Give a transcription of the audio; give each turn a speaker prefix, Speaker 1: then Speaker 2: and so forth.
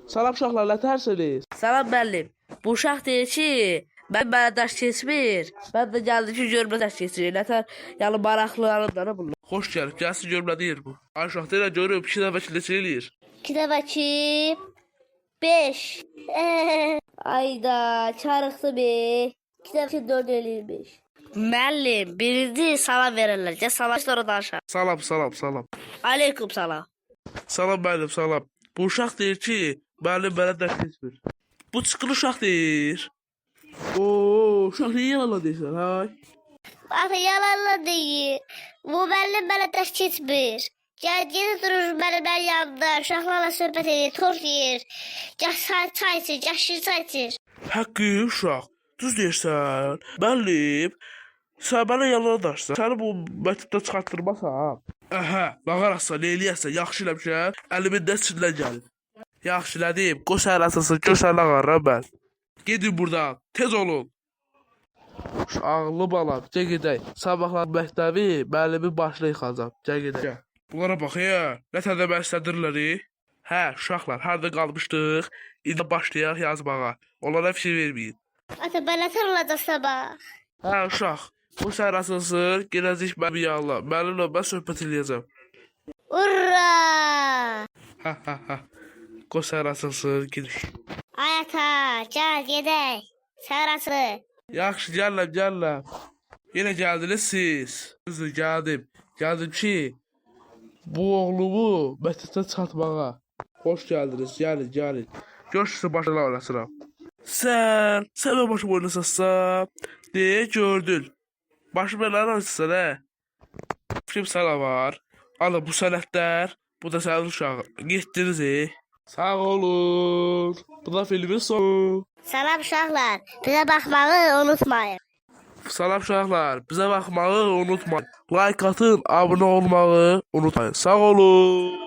Speaker 1: Salam uşaqlar, nətərsiniz?
Speaker 2: Salam müəllim. Bu uşaq deyir ki, mən mənə daş keçmir. Mən də gəldim ki, görmə daş keçir. Nətər, yəni maraqlılarım da bunlar.
Speaker 1: Xoş gəlib, gəlsin görüm nə deyir bu. Ay uşaq, deyirəm görüm, iki dəfə ki neçə eləyir?
Speaker 3: 2 dəfə 2 5. Ayda çarıqlı bir. 2 dəfə 2 4 eləyirmiş.
Speaker 2: Müəllim, birinci salam verirlər. Gəl salam sonra danışaq.
Speaker 1: Salam, salam, salam.
Speaker 2: Aleyküm salam.
Speaker 1: Salam müəllim, salam. Bu uşaq deyir ki, müəllim mənə dərs keçmir. Bu çıxılı uşaq deyir. Oo, uşaq niyə yalan deyirsən, hay?
Speaker 3: Ata yalanla deyir. Bu müəllim mənə dərs keçmir. Gəl gedir durur müəllimlərin yanında, uşaqlarla söhbət edir, tort yeyir. Gah çay içir, gah şir çay içir.
Speaker 1: Həqqi uşaq, düz deyirsən. Müəllim, sən mənə yalan danışsan. Səni bu məktəbdən çıxartdırmasam. Əhə, nağarasa, nə eləyəsən, yaxşı eləmişəm. Əlimin dəstindən gəlib. Yaxşı elədim. Qoy səhər əsasın, gör sən nağarıram mən. Gedin burdan, tez olun. Ağıllı balam, gəl gedək. Sabahlar məktəbi müəllimin başına yıxacam. Gəl gedək. Bunlara bax ya, nə tədə bəslədirlər. Hə, uşaqlar, harda qalmışdıq? İndi başlayaq yazmağa. Onlara fikir verməyin.
Speaker 3: Ata mən nətər olacaq sabah?
Speaker 1: Hə, uşaq, bu səhər açılsın, gedəcəyik mənim yanına. Müəllimlə mən söhbət eləyəcəm.
Speaker 3: Urra!
Speaker 1: Hə, hə, hə. Qoy səhər açılsın, gediş.
Speaker 3: Ay ata, gəl gedək. Səhər açılır.
Speaker 1: Yaxşı, gəlirəm, gəlirəm. Yenə gəldiniz siz. Düzdür, gəldim. Gəldim ki, bu oğlumu məktəbdən çıxartmağa. Xoş gəldiniz, gəlin, gəlin. Görürsünüz, başına oynasıram. Sən mənim başımı oynasasan, deyə gördün. Başımı nə oynasan, hə? Fikrim sənə var. Alın bu sənədlər, bu da sənin uşağın. Getdiniz, e? Sağ olun. Bu da filmin sonu.
Speaker 3: Salam uşaqlar, bizə baxmağı unutmayın.
Speaker 1: Salam uşaqlar, bizə baxmağı unutmayın. Like atın, abunə olmağı unutmayın. Sağ olun.